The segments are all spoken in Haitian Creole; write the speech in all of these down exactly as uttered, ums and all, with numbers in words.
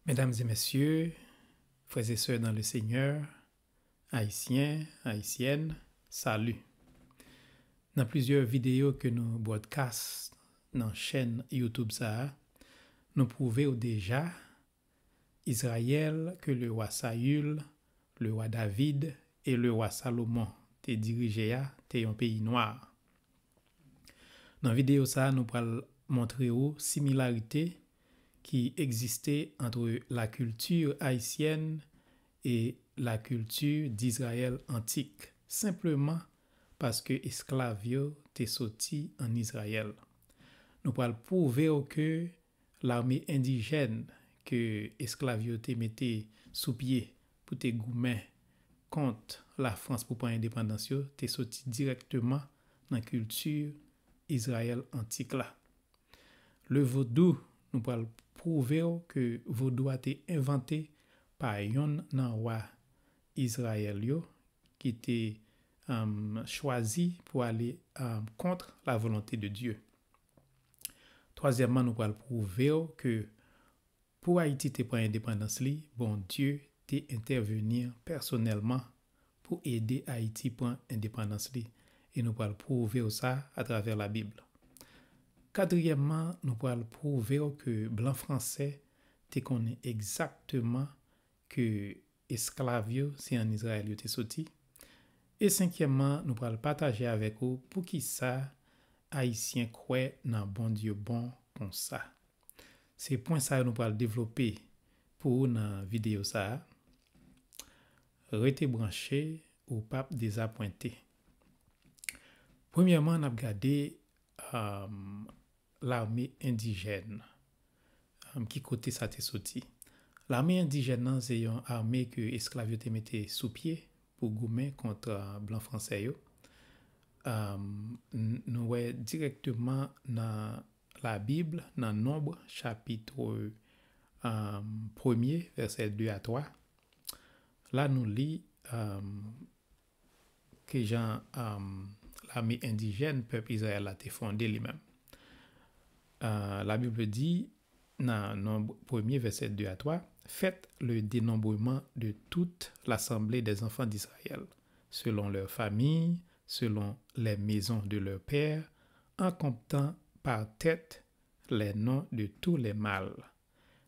Mesdames et messieurs, frères et sœurs dans le Seigneur, Ayisyen, Ayisyèn, salut. Nan plizyè videyo ke nou broadcast nan chèn YouTube sa a, nou pwouve w deja, Izrayèl ke le wa Sayil, le wa David e le wa Salomon te dirije a te yon peyi nwa. Nan videyo sa a, nou pral montre w similarite ki egziste ant la kilti ayisyèn e la kilti d'Izrayèl antik, senpleman paske esklav yo te soti ann Izrayèl. Nou pral pwouve w ke lame endijèn ke esklav yo te mete sou pye pou te goumen kont Lafrans pou pran endepandans yo te soti dirèkteman nan kilti Izrayèl antik la. Le vodou, nou pral pwouve w ke vodou a te envante pa yonn nan wa Izrayèl yo ki te um, chwazi pou ale um, kont la volonte de Dye. Twazyèmman, nou pral pwouve w ke pou Ayiti te pran endepandans li, Bondye te entèveni pèsonèlman pou ede Ayiti pran endepandans li. E nou pral pwouve w sa atravè Labib. Katriyèmman, nou pral pwouve w ke blan fransè te konnen egzakteman ke esklav yo se ann Izrayèl yo te soti. E senkyèmman, nou pral pataje avèk ou poukisa Ayisyen kwè nan Bondye bon konsa. Se pwen sa yo nou pral devlope pou ou nan videyo sa a. Rete branche, ou p ap dezapwente. Premyèman, n ap gade um, lame endijèn. Um, ki kote sa te soti? Lame endijèn nan se yon ame ke esklav yo te mete sou pye pou goumen kont uh, blan fransè yo. Um, n- nou wè dirèkteman nan Labib, nan Nonb, chapit um, premye, vèsè de a twa. La, nou li um, ki jan um, lame endijèn pèp Izrayèl la te fonde li menm. Uh, Labib di, nan Nonb premye, vèsè de a twa, faites le dénombrement de toute l'assemblée des enfants d'Israël, selon leurs familles, selon les maisons de leurs pères, en comptant par tête les noms de tous les mâles,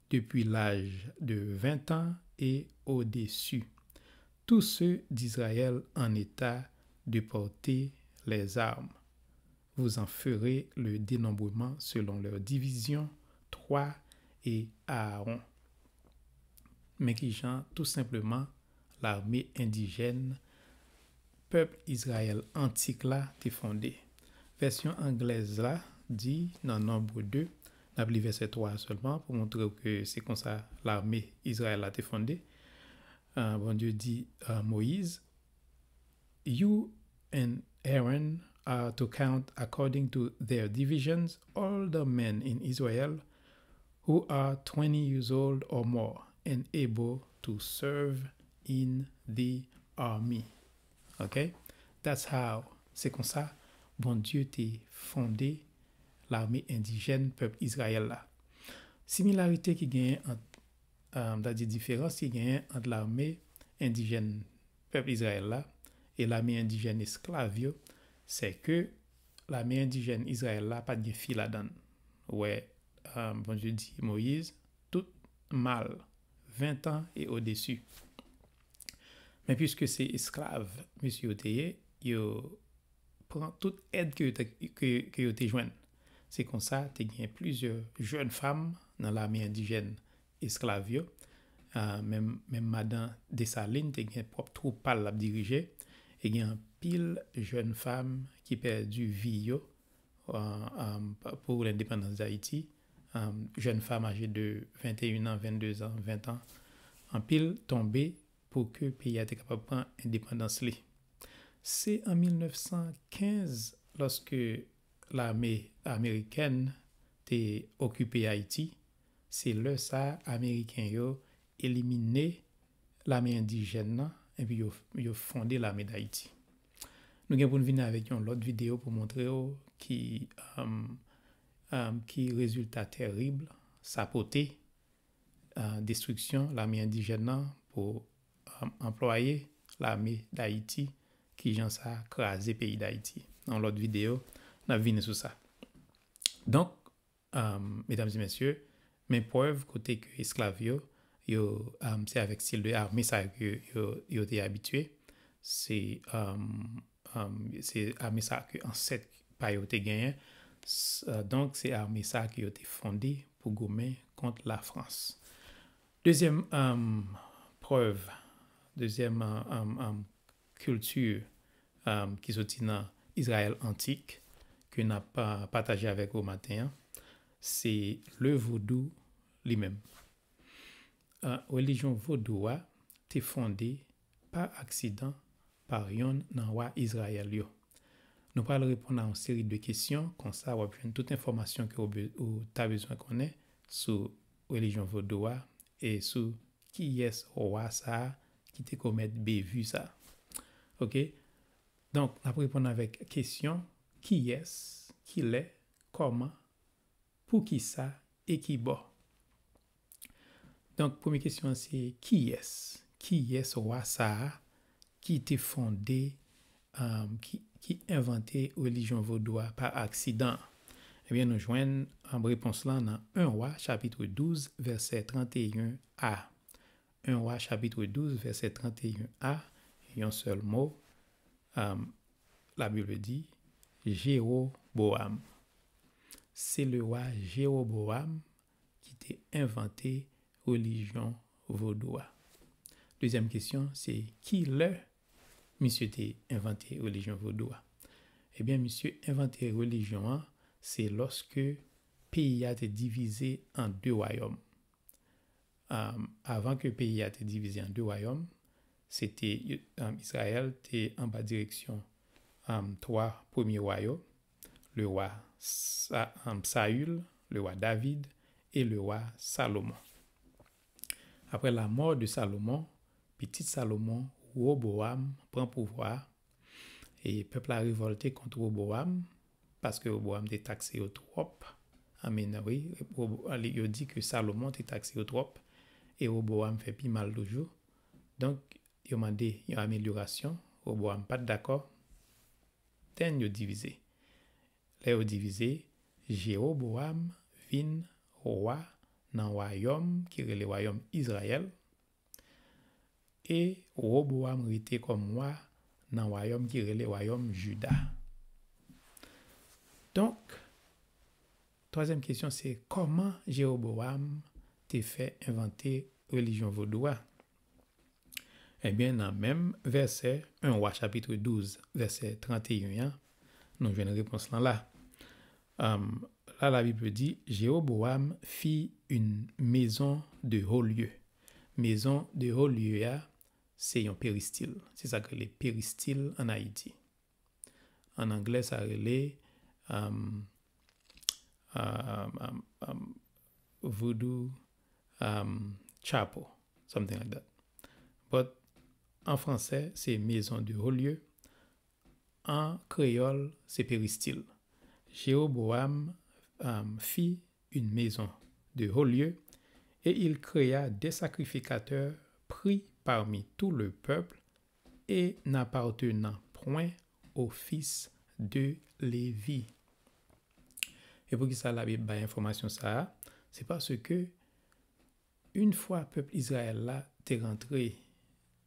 depuis l'âge de vingt ans et au-dessus, tous ceux d'Israël en état de porter les armes. Vous en ferez le dénombrement selon leurs divisions, toi et Aaron. Men ki jan, tou senpleman, lame endijèn pèp Izrayèl antik la te fonde. Vèsyon anglèz la di nan Nonb de, n ap li vèsè twa a sèlman pou montre w ke se konsa lame Izrayèl la te fonde. Uh, Bondye di uh, Moyiz, You and Aaron are to count according to their divisions all the men in Israel who are twenty years old or more and able to serve in the army. Ok? That's how, se konsa Bondye te fonde lame endijèn pèp Izrayèl la. Similarite ki genyen ant, um, ta di diferans ki genyen ant lame endijèn pèp Izrayèl la e lame endijèn esklav yo, se ke lame endijèn Izrayèl la pa t gen fi ladan l. Ou wè, um, Bondye di Moyiz, tout mal, ven tan e odesi. Men piske se esklav mesye yo te ye, yo pran tout èd ke yo te, ke, ke yo te jwenn. Se konsa, te gen plizyè jèn fanm nan lame endijèn esklav yo. Ah, menm, menm madan Desalin te gen pwòp twoup pa l l ap dirije. E gen anpil jèn fanm ki pèdi vi yo, ah, ah, pou lendepandans Dayiti. Ah, jèn fanm aje de venteyen an, vennde zan, ven an. Anpil tonbe pou ke peyi a te kapab pran endepandans li. Se an mil nèf san kenz, lòske lame amerikèn te okipe Ayiti, se lè sa a Ameriken yo elimine lame endijèn nan, epi yo, yo fonde lame Dayiti. Nou gen pou n vini avèk yon lòt videyo pou montre w ki, um, um, ki rezilta tèrib sa pote, destriksyon lame endijèn nan pou anplwaye lame Dayiti, kijan sa kraze peyi Dayiti. Nan yon lòt videyo, n ap vini sou sa. Donk, medam e mesye, men prèv kote ke esklav yo, yo se avèk stil de ame sa ke yo, yo te abitye. Se se ame sa ke ansèt pa yo te genyen. Donk, se ame sa ke yo te fonde pou goumen kont Lafrans. Dezyèm prèv, dezyèm kilti ki soti nan Izrayèl antik ke n ap pataje avèk ou maten an, se le vodou li menm. Relijyon vodou a te fonde pa aksidan pa yonn nan wa Izrayèl yo. Nou pral reponn a yon seri de kesyon, konsa w ap jwenn tout enfòmasyon ke ou ta bezwen konnen sou relijyon vodou a e sou kiyès wa sa a ki te komèt bevi sa a. Oke? Donk, n ap reponn avèk kesyon, kiyès, kilè, kòman, poukisa e kibò. Donk, premye kesyon an se kiyès? Kiyès wa sa a ki te fonde, ki, ki envante relijyon vodou a pa aksidan? Ebyen, nou jwenn repons lan nan en Wa chapit douz, vèsè trannteyen a. En Wa chapit douz, vèsè trannteyen a, yon sèl mo, Labib di, Jewobowam. Se le wa Jewobowam ki te envante relijyon vodou a. Dezyèm kesyon, se kilè misye te envante relijyon vodou a? Ebyen, misye envante relijyon an, se lòske peyi a te divize an de wayòm. Avan ke peyi a te divize an de wayòm, se te, Izrayèl te anba direksyon twa premye wa yo, le wa Sa, Sayil, le wa David e le wa Salomon. Après la mort de Salomon, pitit Salomon, Wobowam, pran pouvwa a, e pèp la revòlte kont Wobowam, paske Wobowam te takse yo twòp. Amen, wi. Yo di ke Salomon te takse yo twòp, e Wobowam fè pi mal toujou. Donk, yo mande yon amelyorasyon. Wobowam pa t dakò. Then yo divize. Lè yo divize, Jewobowam vin wa nan wayòm ki rele wayòm Izrayèl, e Wobowam rete kòm wa nan wayòm ki rele wayòm Jida. Donk, twazyèm kesyon se kòman Jewobowam te fè envante relijyon vodou a? Ebyen, nan menm vèsè, en Wa chapit douz, vèsè trannteyen an, nou jwenn repons lan la. La, la Bible di, Jéroboam fit une maison de haut lieu. Maison de haut lieu a, se yon peristil. Se sa k rele peristil ann Ayiti. Ann anglè, sa rele, um, um, um, um, voodoo, um, chapel, something like that. But an fransè, se maison de haut lieu. An kreyòl, se peristil. Jéroboam, um, fit une maison de haut lieu, et il créa des sacrificateurs pris parmi tout le peuple, et n'appartenant point aux fils de Lévi. E poukisa Labib bay enfòmasyon sa a? Se paske yon fwa pèp Izrayèl la te rantre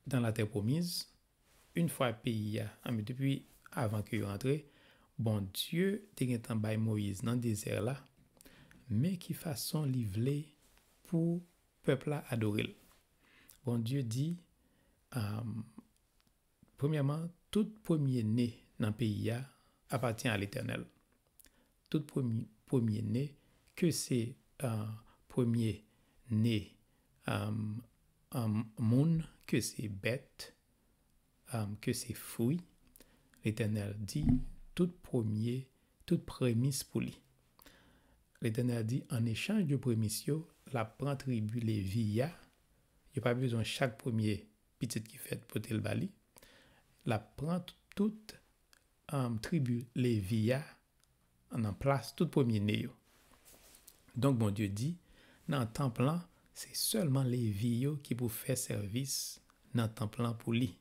dan latè pwomiz, yon fwa peyi a, anben, depi avan ke yo rantre, Bondye te gentan bay Moyiz nan dezè la, men ki fason li vle pou pèp la adore l. Bondye di, um, premyèman, tout premye ne nan peyi a apatyen a Letènèl. Tout premye, premye ne, ke se, uh, premye ne, um, um, moun, ke se bèt, um, ke se fwi, Letènèl di tout premye, tout premis pou li. Letènèl di, an echanj de premis yo, l ap pran tribi Levi a. Yo pa bezwen chak premye pitit ki fèt pote l ba li. L ap pran tout, um, tribi Levi a nan plas tout premye ne yo. Donk, Bondye di, nan tanp lan, Se sèlman Levi yo ki pou fè sèvis nan tanp lan pou li.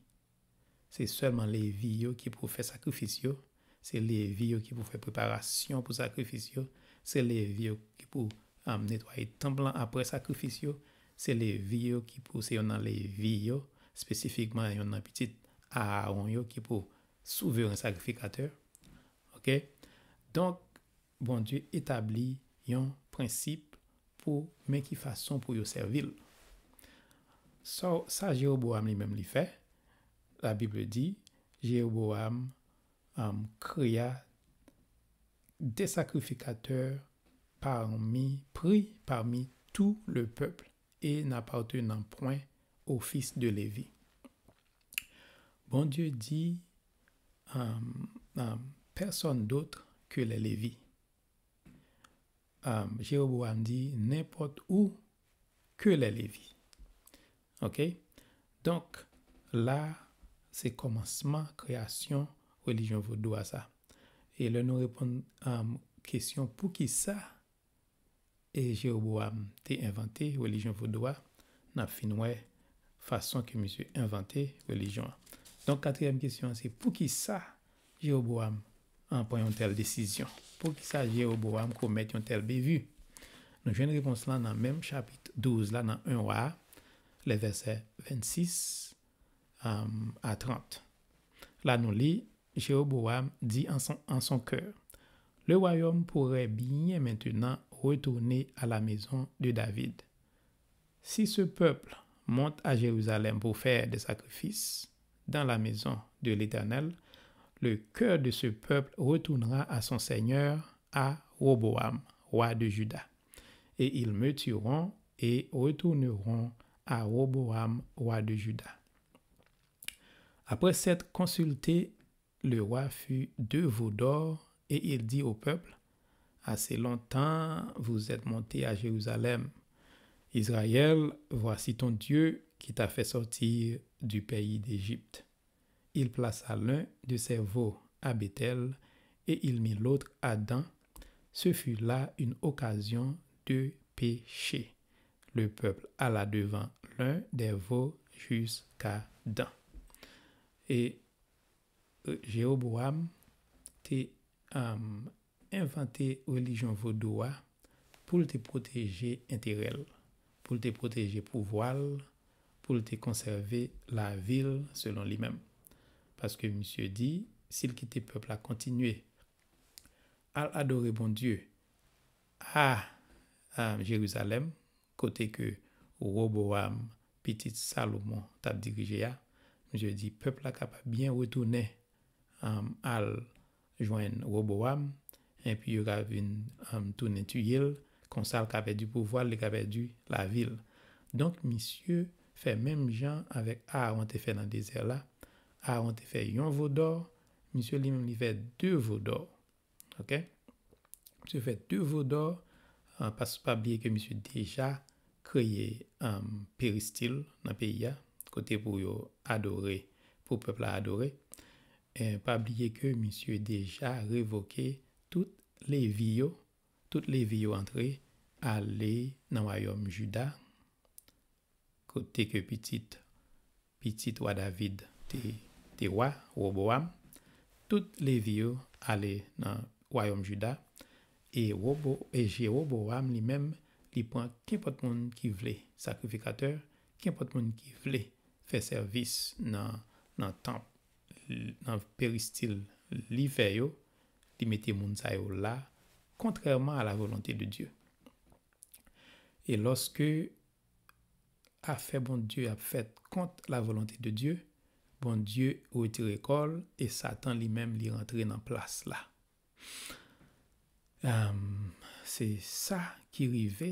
Se sèlman Levi yo ki pou fè sakrifis yo. Se Levi yo ki pou fè preparasyon pou sakrifis yo. Se Levi yo ki pou, um, netwaye tanp lan apre sakrifis yo. Se Levi yo ki pou, se yonn nan Levi yo, espesifikman yonn nan pitit Aawon yo ki pou souveren sakrifikatè. Oke? Donk, Bondye etabli yon prensip pou men ki fason pou yo sèvi l. Sa, sa Jeroboam li menm li fè, la Bible di, Jeroboam, um, créa des sacrificateurs parmi, pris parmi tout le peuple et n'appartenant point au fils de Lévi. Bondye di, um, um, personne d'autre que les Lévi. Um, Jeroboam di, n'importe où que les Lévi. Oke? Donk, la, se kòmansman kreyasyon relijyon vodou a sa. E lè nou reponn, um, kesyon poukisa e Jeroboam te envante relijyon vodou a, n ap fin wè fason ke misye envante relijyon an. Donk, katriyèm kesyon an, se poukisa Jeroboam an pran yon tèl desizyon? Poukisa Jeroboam komèt yon tèl bevi? Nou jwenn repons lan nan menm chapit douz la, nan en Wa, lè vèsè vennsis, um, a trant. La nou li, Jeroboam dit en son, en son cœur, le royaume pourrait bien maintenant retourner à la maison de David. Si ce peuple monte à Jérusalem pour faire des sacrifices dans la maison de l'Éternel, le cœur de ce peuple retournera à son seigneur, à Roboam, roi de Juda. Et ils me tueront et retourneront à Roboam, roi de Juda. Après s'être consulté, le roi fit deux veaux d'or et il dit au peuple, assez longtemps vous êtes monté à Jérusalem. Israël, voici ton Dieu qui t'a fait sortir du pays d'Égypte. Il plaça l'un de ses veaux à Béthel et il mit l'autre à Dan. Ce fut là une occasion de pécher. Le peuple alla devant l'un des veaux jusqu'à Dan. E, e, Jeroboam te, um, envante relijyon vodou a pou l te pwoteje enterè l, pou l te pwoteje pouvwa l, pou l te konsève lavi l selon li menm. Paske misye di, si l kite pèp la kontinye al adore Bondye a, a Jerizalèm, kote ke Wobowam, pitit Salomon, t ap dirije a, misye di pèp la kapab byen retounen, um, al jwenn Wobowam, epi yo ka vin, um, tounen tiye l, konsa l ka pèdi pouvwa l, li ka pèdi lavi l. Donk, misye fè menm jan avèk Aawon te fè nan dezè la. Aawon te fè yon vo dò, misye li menm li fè de vo dò. Oke? Misye fè de vo dò, ah, pas-, pa bliye ke misye deja kreye, um, peristil nan peyi a, kote pou yo adore, pou pèp la adore. E pa bliye ke misye deja revoke tout Levi yo, tout Levi yo antre ale nan wayòm Jida, kote ke pitit, pitit wa David te, te wa, Wobowam. Tout Levi yo ale nan wayòm Jida, e Wobo-, e Jewobowam li menm, li pran kenpòt moun ki vle sakrifikatè, kenpòt moun ki vle fè sèvis nan, nan tanp, nan peristil li fè yo, li mete moun sa yo la, kontrèman a la volonte de Dye. E lòske afè Bondye ap fèt kont la volonte de Dye, Bondye retire kò l e Satan li menm li rantre nan plas la. Am, se sa ki rive,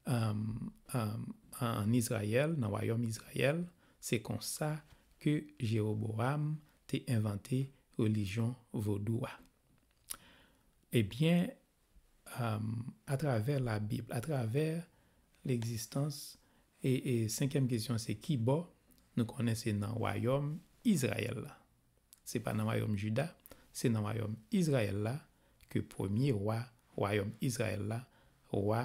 am, am, an Izrayèl, nan wayòm Izrayèl. Se konsa ke Jewobowam te envante relijyon vodou a. Ebyen, um, atravè Labib, atravè legzistans, e, e senkyèm kesyon se ki bò? Nou konnen se nan wayòm Izrayèl la. Se pa nan wayòm Jida, se nan wayòm Izrayèl la ke premye wa wayòm Izrayèl la, wa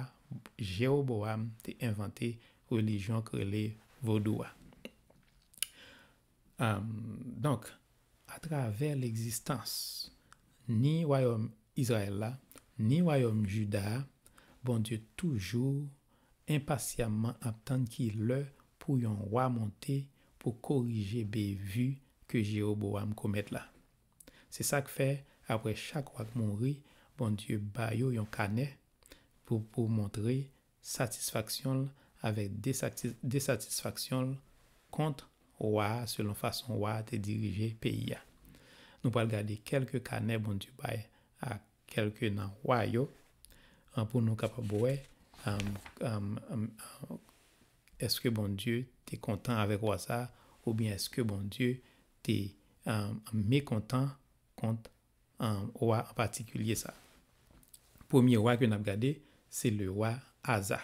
Jewoboam te envante relijyon k rele vodou a. Am, donk, atravè legzistans ni wayòm Izrayèl la, ni wayòm Jida a, Bondye toujou enpasyamman ap tann ki lè pou yon wa monte pou korije bevi ke Jewoboam komèt la. Se sa k fè, apre chak wa k mouri, Bondye ba yo yon kanè pou, pou montre satisfaksyon l avèk desati-, desatisfaksyon l kont wa a selon fason wa a te dirije peyi a. Nou pral gade kèlke kanè Bondye bay a kèlke nan wa yo, an, pou nou kapab wè, an, an, an, an, èske Bondye te kontan avèk wa sa a, oubyen èske Bondye te, an, mekontan kont, an, wa an patikilye sa a. Premye wa ke n ap gade, se le wa Aza.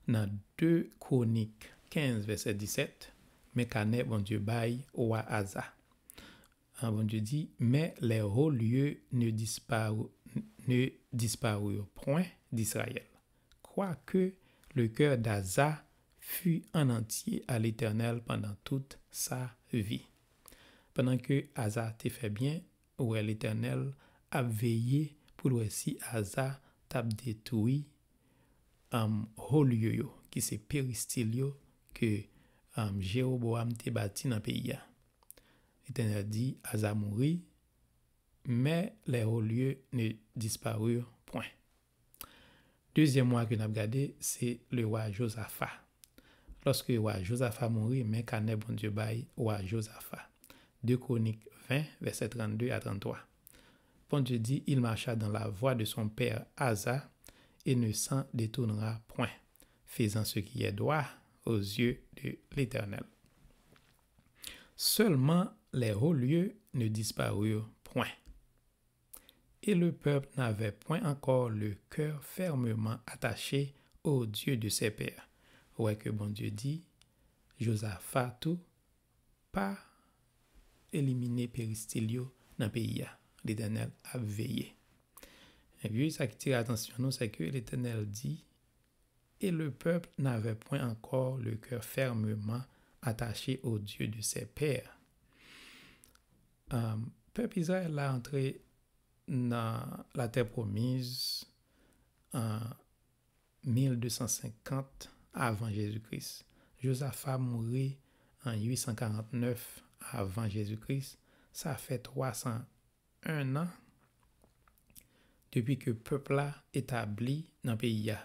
Nan de Kwonik kenz, vèsè disèt, men kanè Bondye bay wa Aza. An, Bondye di, mais les hauts lieux ne disparu-, ne disparurent point d'Israël, quoique le cœur d'Aza fut en entier à l'Éternel pendant toute sa vie. Pandan ke Aza te fè byen, ou wè Letènèl ap veye pou l wè si Aza t ap detwi, um, hauts lieux yo, ki se peristil yo ke, um, Jewoboam te bati nan peyi a. Letènèl di, Aza mouri, mais les hauts lieux ne disparurent point. Dezyèm wa ke n ap gade, se le wa Jozafa. Lòske wa Jozafa mouri, men kanè Bondye bay wa Jozafa. De Kwonik ven, vèsè trannde a tranntwa. Bondye di, il marcha dans la voie de son père Asa et ne s'en détournera point, faisant ce qui est droit aux yeux de l'Éternel. Seulement les hauts lieux ne disparurent point. Et le peuple n'avait point encore le cœur fermement attaché au Dieu de ses pères. Ou wè ke Bondye di, Jozafa tou, pa elimine peristil yo nan peyi a. Letènèl ap veye. Epi, sa ki tire atansyon nou, se ke Letènèl di, et le peuple n'avait point encore le cœur fermement attaché au Dieu de ses pères. Um, pèp Izrayèl la antre nan latè pwomiz an mil de san senkant avan Jezi Kris. Jozafa mouri an uit san karant nèf avan Jezi Kris. Sa fè twa san en an depi ke pèp la etabli nan peyi a.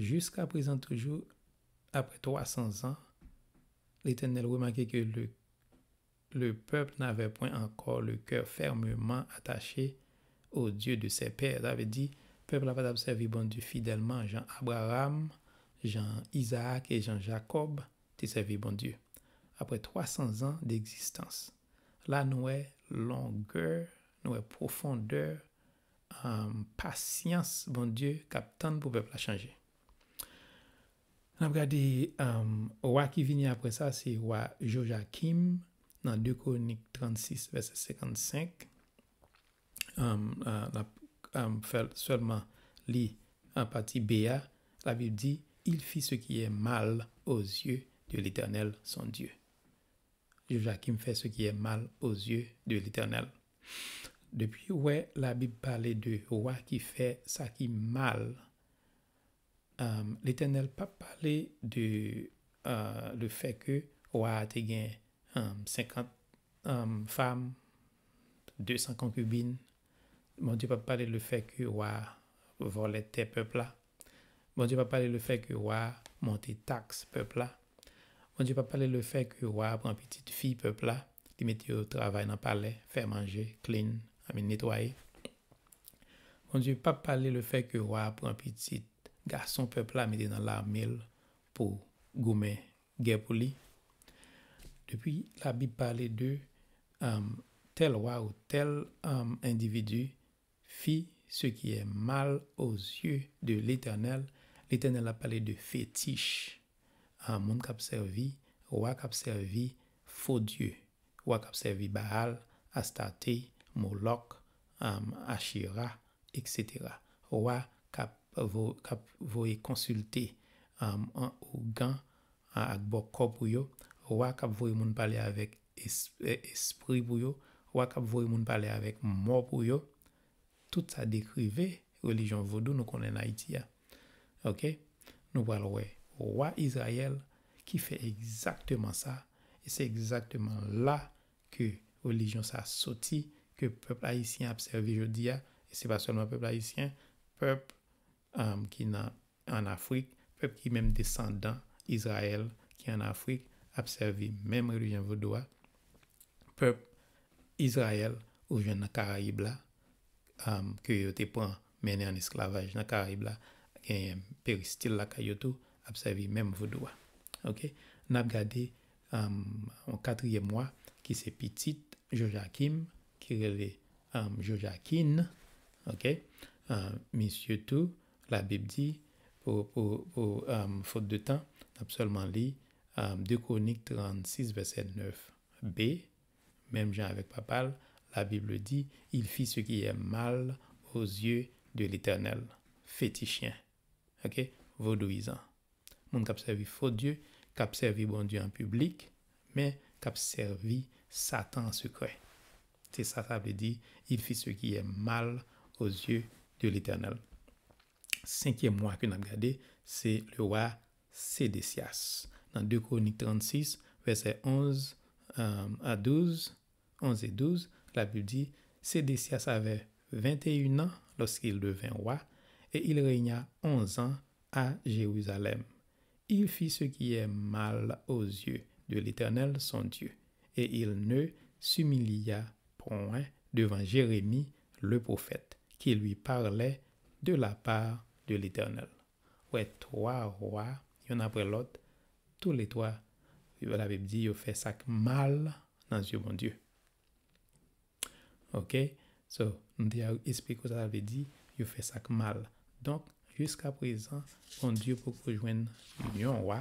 Jiska prezan toujou, apre twa san zan, Letènèl remake ke le, le peuple n'avait point encore le cœur fermement attaché au Dieu de ses pères. Sa vle di, pèp la pa t ap sèvi Bondye fidèlman, jan Abraram, jan Izaak e jan Jakòb te sèvi Bondye. Apre twa san zan degzistans, la nou wè longè, nou wè pwofondè, um, pasyans Bondye k ap tann pou pèp la chanje. N ap gade, um, wa ki vini apre sa, se wa Jojakim, nan de Kwonik trannsis, vèsè senkannsenk. Um, uh, n ap, um, fè sèlman li an pati B a. Labib di, il fit ce qui est mal aux yeux de l'Éternel, son Dieu. Jojakim fè ce qui est mal aux yeux de l'Éternel. Depi ou wè Labib pale de wa ki fè sa ki mal, um, Letènèl p ap pale de, uh, le fè ke wa a te gen, um, senkant, um, fanm, de san konkibin. Bondye p ap pale le fè ke wa a vòlè tè pèp la. Bondye p ap pale le fè ke wa a monte taks pèp la. Bondye p ap pale le fè ke wa a pran pitit fi pèp la, li mete yo travay nan palè, fè manje, clean, I mean, netwaye. Bondye p ap pale le fè ke wa a pran pitit gason pèp la, mete nan lame l pou goumen gè pou li. Depi Labib pale de, um, tèl wa ou tèl, um, endividi, fit ce qui est mal aux yeux de l'Éternel, Letènèl ap pale de fetich. Ah, moun k ap sèvi, wa k ap sèvi fo dye, wa k ap sèvi Baal, Astarte, Molòk, um, Achera, etsetera. Wa k ap vo- k ap voye konsilte um, an ougan a- ak bòkò pou yo, wa k ap voye moun pale avèk es- eh, espri pou yo, wa k ap voye moun pale avèk mò pou yo. Tout sa dekrive relijyon vodou nou konnen n Ayiti a. Ok? Nou pral wè wa Izrayèl ki fè egzakteman sa, e se egzakteman la ke relijyon sa soti, ke pèp ayisyen ap sèvi jodi a, e se pa sèlman pèp ayisyen, pèp um, ki nan an Afrik, pèp ki menm desandan Izrayèl ki an Afrik ap sèvi menm relijyon vodou a, pèp Izrayèl ou jwenn nan Karayib la, um, ke yo te pran mennen an esklavaj nan Karayib la, genyen peristil lakay yo tou, ap sèvi menm vodou a. Ok? N ap gade um, yon katriyèm wa ki se pitit Jojakim, ki rele um, Jojakin. Ok? Uh, misye tou, Labib di, pou, pou, pou um, fot de tan, n ap sèlman li um, de Kwonik trannsis, vèsè nèf b, menm jan avèk papa l, Labib di, il fit ce qui est mal aux yeux de l'Éternel. Fétichien. Ok? Vodouyizan. Moun k ap sèvi fo dye, k ap sèvi Bondye an piblik, men k ap sèvi Satan an sekrè. Se sa sa vle di, il fit ce qui est mal aux yeux de l'Éternel. Senkyèm wa ke n ap gade, se le wa Sedesyas. Nan de Kwonik trannsis, vèsè onz, euh, a douz, onz e douz, la Bible dit, Sédécias avait vingt et un ans lorsqu'il devint roi, et il régna onze ans à Jérusalem. Il fit ce qui est mal aux yeux de l'Éternel son Dieu, et il ne s'humilia point devant Jérémie le prophète, qui lui parlait de la part de l'Éternel. Wè twa wa, youn apre lòt, toulètwa, Labib di yo fè sa k mal nan zye Bondye. Ok? So, nou te esplike w sa sa vle di, yo fè sa k mal. Donk, jiska prezan, Bondye poko jwenn yon wa.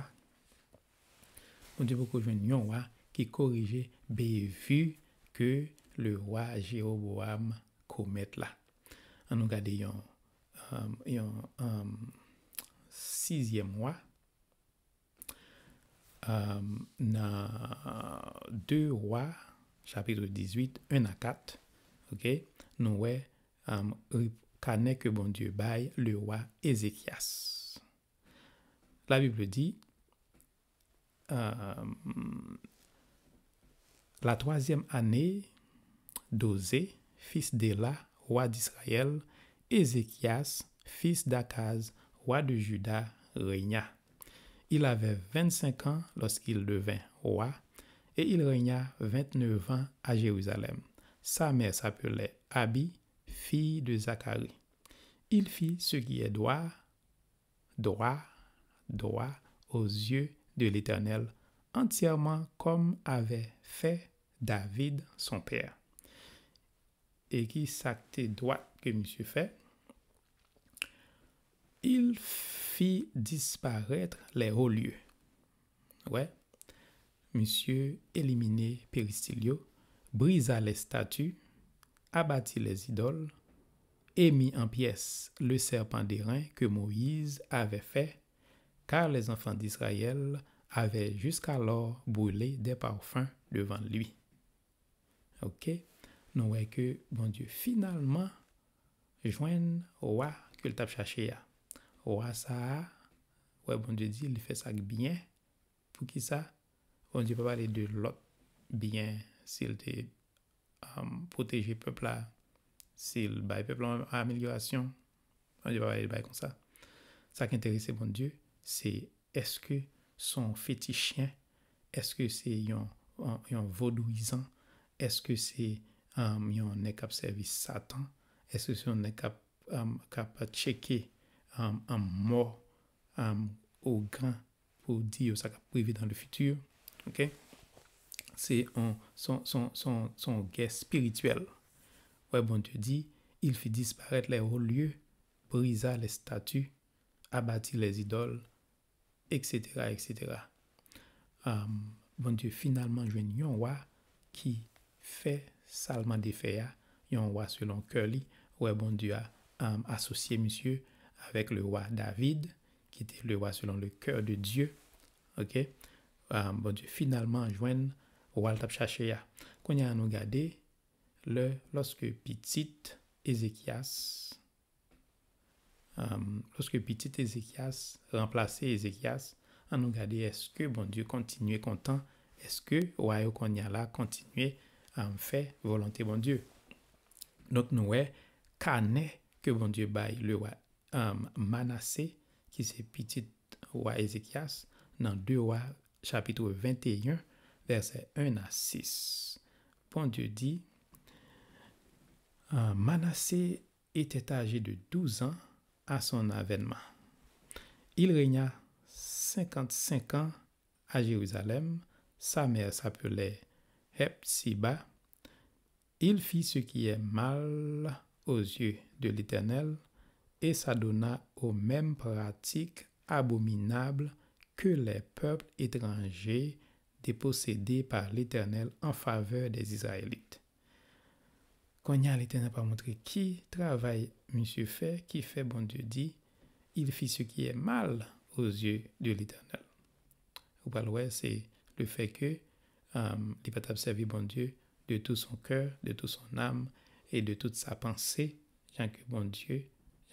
Bondye poko jwenn yon wa ki korije bevi ke le wa Jewoboam komèt la. Ann nou gade yon, um, yon, um, sizyèm wa. Um, nan de Wa, chapit dizuit, en a kat, ok, nou wè, um, ri- kanè ke Bondye bay le wa Ezekyas. La Bible dit, um, la troisième année d'Osée, fils d'Éla, roi d'Israël, Ézéchias, fils d'Akaz, roi de Juda, régna. Il avait vingt-cinq ans lorsqu'il devint roi, et il régna vingt-neuf ans à Jérusalem. Sa mère s'appelait Abi, fille de Zacharie. Il fit ce qui est droit, droit, droit aux yeux de l'Éternel, entièrement comme avait fait David son père. E ki sa k te dwat ke misye fè? Il fit disparaître les hauts lieux. Wè, misye elimine peristil yo, brisa les statues, abattit les idoles, et mit en pièces le serpent d'airain que Moïse avait fait, car les enfants d'Israël avaient jusqu'alors brûlé des parfums devant lui. Ok? Nou wè ke Bondye finalman jwenn wa ke l t ap chache a. Wa sa a, wè Bondye di li fè sa k byen. Poukisa? Bondye pa pale de lòt byen, si l te, um, pwoteje pèp la, si l bay pèp la yon amelyorasyon. Bondye pa pale de bagay konsa. Sa k enterese Bondye, se èske se yon fetichyen, èske se yon, yon, yon vodouyizan, èske se, um, yon nèg k ap sèvi Satan, èske se yon nèg k ap, um, k ap tcheke, um, an mò, um, ougan pou di yo sa k ap rive dans le futur. Ok? Se yon, se yon, se yon, se yon, se yon gè espirityèl. Wè, Bondye di, il fit disparaître les hauts lieux, brisa les statues, abattit les idoles, et cetera, et cetera. Um, Bondye finalman jwenn yon wa ki fè sa l mande fè a, yon wa selon kè li. Wè Bondye a, um, asosye misye avec le roi David, qui était le roi selon le cœur de Dieu. Ok? Euh, Bondye finalman jwenn wa l t ap chache a. Kounye a nou gade lè, lòske pitit Ezekyas, um, lòske pitit Ezekyas ranplase Ezekyas, an nou gade èske Bondye kontinye kontan, èske wa yo kounye a la kontinye um, fè volonte Bondye. Donk nou wè kanè ke Bondye bay le wa um, Manase, ki se pitit wa Ezekyas, nan de Wa chapit venteyen, vèsè en a sis. Bondye di, euh, Manassé était âgé de douze ans à son avènement. Il régna cinquante-cinq ans à Jérusalem. Sa mère s'appelait Hephzibah. Il fit ce qui est mal aux yeux de l'Éternel et s'adonna aux mêmes pratiques abominables que les peuples étrangers dépossédés par l'Éternel en faveur des Israélites. Kounye a, Letènèl pa montre ki travay misye fè ki fè Bondye di, il fit ce qui est mal aux yeux de l'Éternel. Ou pral wè, se le fait que um, li pa t ap sèvi Bondye de tout son cœur, de toute son âme et de toute sa pensée, jan ke Bondye,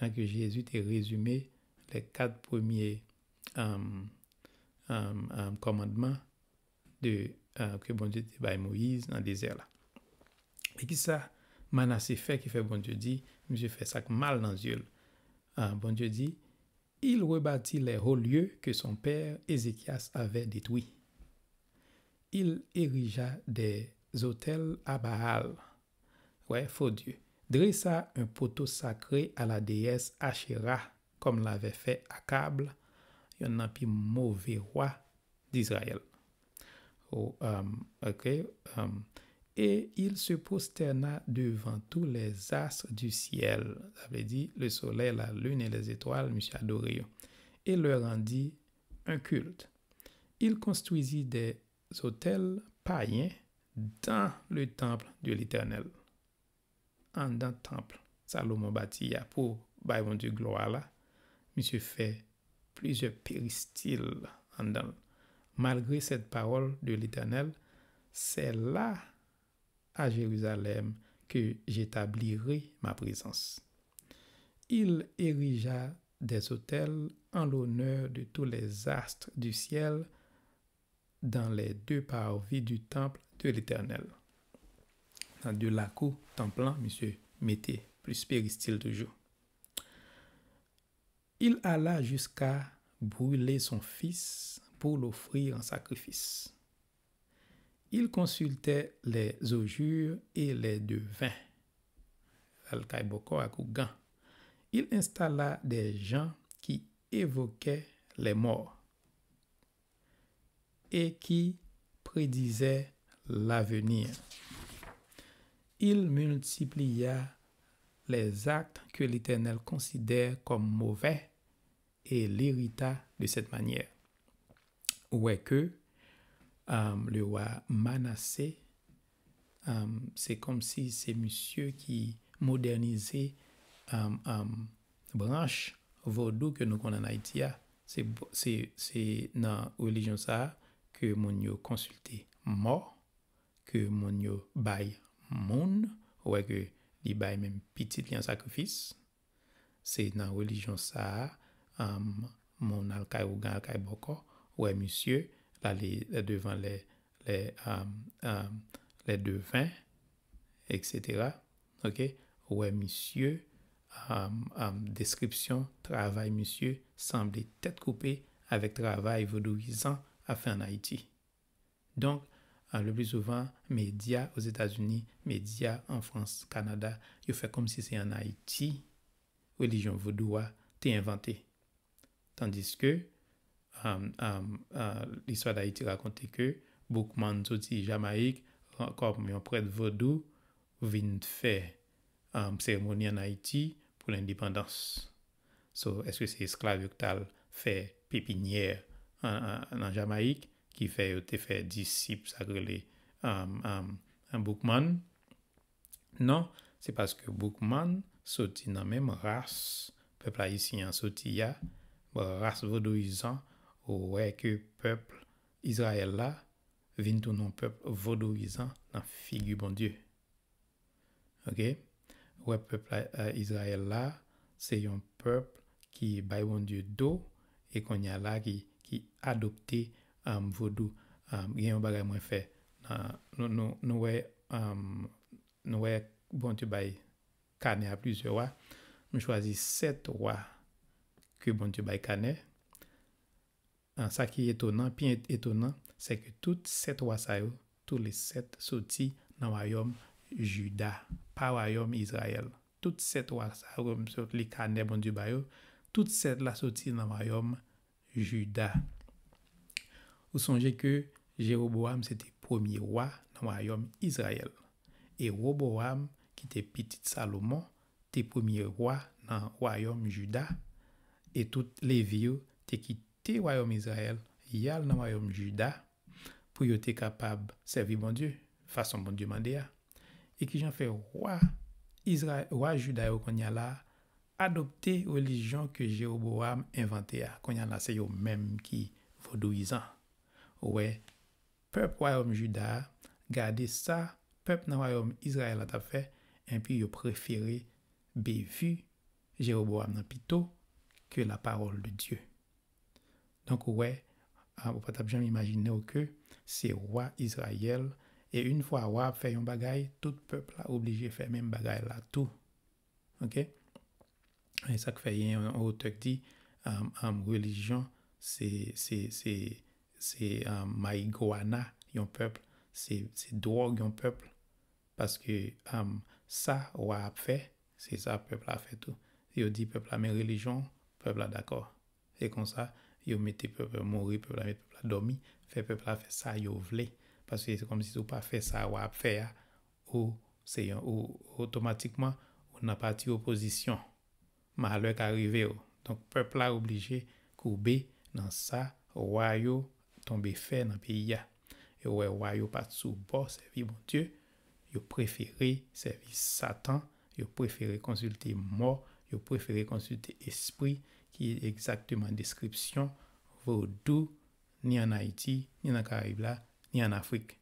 jan ke Jezi te rezime les quatre premiers um, um, um, commandements de, uh, ke Bondye te bay Moyiz nan dezè la. E kisa Manase fè ki fè Bondye di, misye fè sa k mal nan zye l? Uh, Bondye di, il rebâtit les hauts lieux que son père Ézéchias avait détruits. Il érigea des autels à Baal, ouais, faux dieu, dressa un poteau sacré à la déesse Asherah, comme l'avait fait Akab, youn nan pi move wa d'Israël. Oh, um, ok. Um, et il se prosterna devant tous les astres du ciel. Sa vle di, le soleil, la lune et les étoiles, misye adore yo. Et leur rendit un culte. Il construisit des autels païens dans le temple de l'Éternel. Anndan tanp Salomon bati a pou bay Bondye glwa la, misye fè plizyè peristil anndan l. Malgré cette parole de l'Éternel, c'est là à Jérusalem que j'établirai ma présence. Il érigea des autels en l'honneur de tous les astres du ciel dans les deux parvis du temple de l'Éternel. Nan de lakou tanp lan, misye mete plis peristil toujou. Il alla jusqu'à brûler son fils pour l'offrir en sacrifice. Il consultait les augures et les devins. Al kay bòkò ak ougan. Il installa des gens qui évoquaient les morts et qui prédisaient l'avenir. Il multiplia les actes que l'Éternel considère comme mauvais et l'irrita de cette manière. Ou wè ke um, le roi Manassé, um, se kòmsi se misye ki modènize um, um, branch vodou ke nou konnen an Ayiti a. Se, se, se nan relijyon sa a ke moun yo konsilte mò, ke moun yo bay moun, ou wè ke li bay menm pitit li an sakrifis. Se nan relijyon sa a, um, moun al kay ougan, al kay bòkò, ou wè misye, l ale devan lè, lè, um, um, lè deven, et cetera. Ok? Ou wè misye, um, um, deskripsyon travay misye sanble tèt koupe avèk travay vodouyizan ap fè an Ayiti. Donk, uh, le pli souvan, medya Ozetazini, medya an Frans, Kanada, yo fè kòmsi se an Ayiti relijyon vodou a te envante. Tandiske, um, um, uh, listwa Dayiti rakonte ke Boukman soti Jamayik, kòm yon prèt vodou, vin fè um, seremoni an Ayiti pou lendepandans. So, èske se esklav yo ki t al fè pepinyè an, an, nan Jamayik ki fè yo te fè disip sa k rele um, um, Boukman? Non, se paske Boukman soti nan menm ras pèp ayisyen an soti a, ras vodouyizan, ou wè ke pèp Izrayèl la vin tounen yon pèp vodouyizan nan figi Bondye. Ok? Ou wè pèp la, eh, Izrayèl la, se yon pèp ki bay Bondye do, e kounye a la ki, ki adopte, um, vodou. Um, gen yon bagay mwen fè. Nan, nou, nou, nou wè, um, nou wè Bondye bay kanè a plizyè wa. M chwazi sèt wa ke Bondye bay kanè. Ah, sa ki etonan, pi et- etonan, se ke tout sèt wa sa yo, tou le sèt soti nan wayòm Jida, pa wayòm Izrayèl. Tout sèt wa sa yo, m sot li kanè Bondye ba yo, tout sèt la soti nan wayòm Jida. Ou sonje ke Jewobowam se te premye wa nan wayòm Izrayèl. E Wobowam, ki te pitit Salomon, te premye wa nan wayòm Jida, e tout Levi yo te kite wayòm Izrayèl, y al nan wayòm Jida, pou yo te kapab sèvi Bondye, fason Bondye mande a. E kijan fè wa Izra-, wa Jida yo kounye a la adopte relijyon ke Jewobowam envante a? Kounye a la, se yo menm ki vodouyizan. Ou wè, pèp wayòm Jida a, gade sa pèp nan wayòm Izrayèl la t ap fè, enpi yo prefere bevi Jewobowam nan pito ke la parole de Dieu. Donk, ou wè, ah, ou pa t ap janm imajine w ke se wa Izrayèl, e yon fwa wa ap fè yon bagay, tout pèp la oblije fè menm bagay la tou. Ok? E sa k fè gen yon otè k di, um, um, relijyon, se, se, se, se, um, marijuana yon pèp, se, se dwòg yon pèp. Paske, um, sa wa ap fè, se sa pèp la fè tou. Yo di pèp la, men relijyon, pèp la dakò. E konsa, yo mete pèp la mouri, pèp la mete pèp la dòmi, fè pèp la fè sa yo vle. Paske se kòmsi si w pa fè sa wa ap fè a, ou se yon, ou otomatikman, ou nan pati opozisyon. Malè ka rive w. Donk, pèp la oblije koube nan sa wa yo tonbe fè nan peyi a. Yo wè wa yo pa t sou bò sèvi Bondye, yo prefere sèvi Satan, yo prefere konsilte mò, yo prefere konsilte espri, ki egzakteman deskripsyon vodou, ni ann Ayiti, ni nan Karayib la, ni ann Afrik.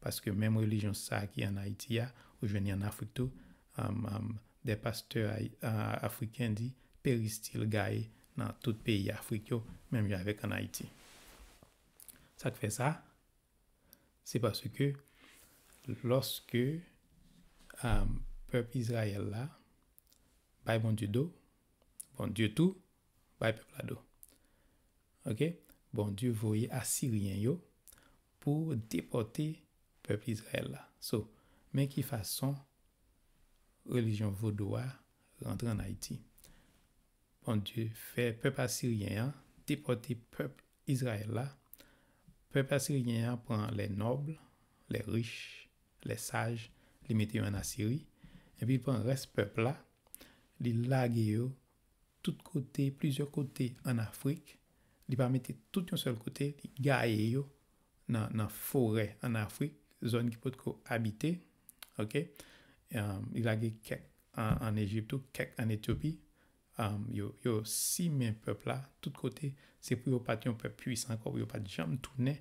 Paske menm relijyon sa a ki ann Ayiti a, ou jwenn li ann Afrik tou. Um, um, de pastè ay-, a-, afriken di peristil gaye nan tout peyi Afrik yo, menm jan avèk ann Ayiti. Sa k fè sa? Se paske lòske, um, pèp Izrayèl la bay Bondye do, Bondye tou bay pèp la do. Ok? Bondye voye Asiryen yo pou depòte pèp Izrayèl la. So, men ki fason relijyon vodou a rantre ann Ayiti. Bondye fè pèp asiryen an depòte pèp Izrayèl la. Pèp asiryen an pran les nobles, les riches, les sages, li mete yo ann Asiri. Epi li pran rès pèp la, li lage yo tout kote, plizyè kote ann Afrik. Li pa mete tout yon sèl kote, li gaye yo nan, nan forè ann Afrik, zòn ki potko abite. Ok? Um, li lage kèk an, ann Ejip tou, kèk ann Etyopi. Um, yo, yo simen pèp la tout kote. Se pou yo pa t yon pèp pwisan ankò, pou yo pa t janm tounen,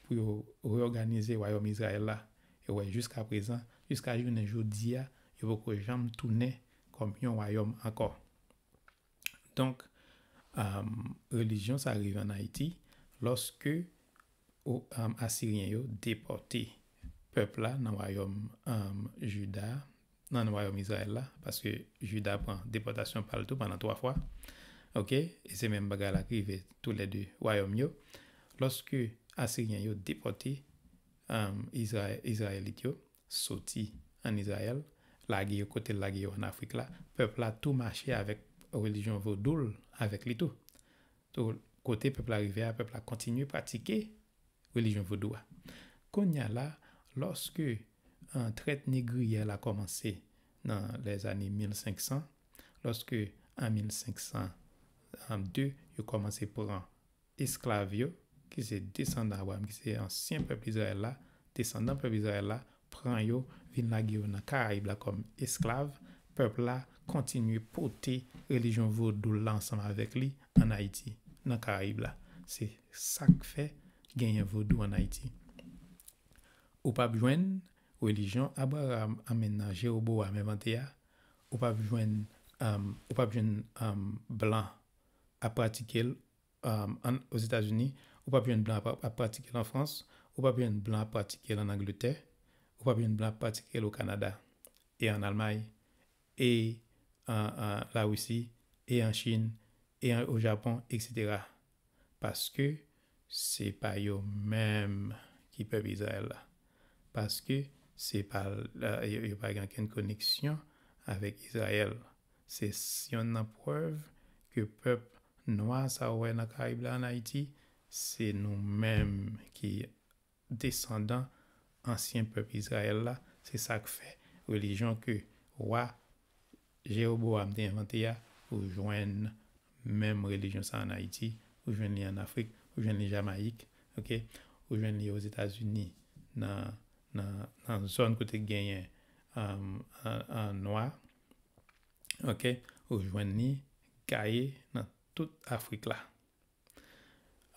pou yo reyòganize wayòm Izrayèl la. E wè, jiska prezan, jiska jounen jodi a, yo poko janm tounen kòm yon wayòm ankò. Donk, um, relijyon sa rive ann Ayiti lòske o-, um, Asiryen yo depòte pèp la nan wayòm, um, Jida, nan wayòm Izrayèl la, paske Jida pran depòtasyon pa l tou pandan twa fwa. Ok? E se menm bagay la k rive toulède wayòm yo. Lòske Asiryen yo depòte, um, Izrayè-, Izrayelit yo, soti ann Izrayèl, lage yo kote l lage yo ann Afrik la, pèp la tou mache avèk relijyon vodou l avèk li tou. Tou, kote pèp la rive a, pèp la kontinye pratike relijyon vodou a. Kounye a la, lòske, eh, trèt negriyè la kòmanse nan lèzane mil senk san, lòske an mil senk san de, yo kòmanse pran esklav yo, ki se desandan Abraram, ki se ansyen pèp Izrayèl la, desandan pèp Izrayèl la, pran yo, vin lage yo nan Karayib la kòm esklav, pèp la kontinye pote relijyon vodou la ansanm avèk li ann Ayiti, nan Karayib la. Se sa k fè genyen vodou ann Ayiti. Ou p ap jwenn relijyon Abraram anmenn nan Jewoboam envante a, ou p ap jwenn, um, ou p ap jwenn um, blan ap pratike l um, an, Ozetazini, ou p ap jwenn blan ap, ap pratike l an Frans, ou p ap jwenn blan ap pratike l an Angletè, ou p ap jwenn blan ap pratike l o Kanada, e an Almay, e an, an Larisi, e an Chin, e an, o Japon, etsetera. Paske se pa yo menm ki pèp Izrayèl la. Paske se pa, yo, yo pa gen okenn koneksyon avèk Izrayèl. Se s- yonn nan prèv ke pèp nwa sa w wè nan Karayib la ann Ayiti, se nou menm ki desandan ansyen pèp Izrayèl la. Se sa k fè relijyon ke wa Jewoboam te envante a, ou jwenn menm relijyon sa ann Ayiti, ou jwenn li ann Afrik, ou jwenn li Jamayik, ok? Ou jwenn li Ozetazini, nan, nan, nan zòn kote genyen um, an, an nwa, ok? Ou jwenn li gaye nan tout Afrik la.